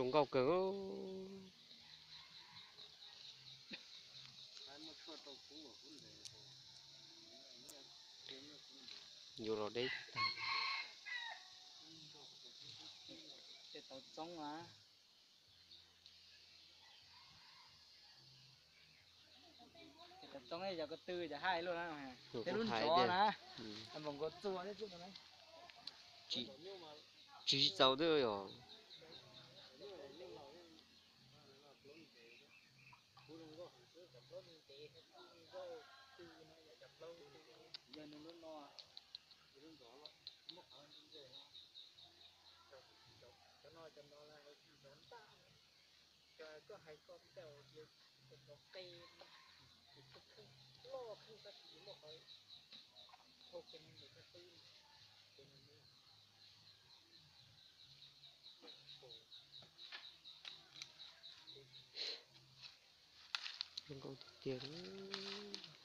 Zoo nkauj kawg. Yuav los deb tag. Ces tau txoob na. Ces tau txoob yog ko tw ces haib luaj na. Tej lub ntxov na. Npaum nkaus txua thiab. Tsis txaus twb yog. Yog nws lub no, muab qhov ntse ntse no, cov no cov no lawv tsis ntxov ntaj, koj hais koj ntawd tias cov qe ces kheej loj kheej tab sis muaj qhov dhau kiag ntawm koj xwb. Zoo nkauj tiag tiag.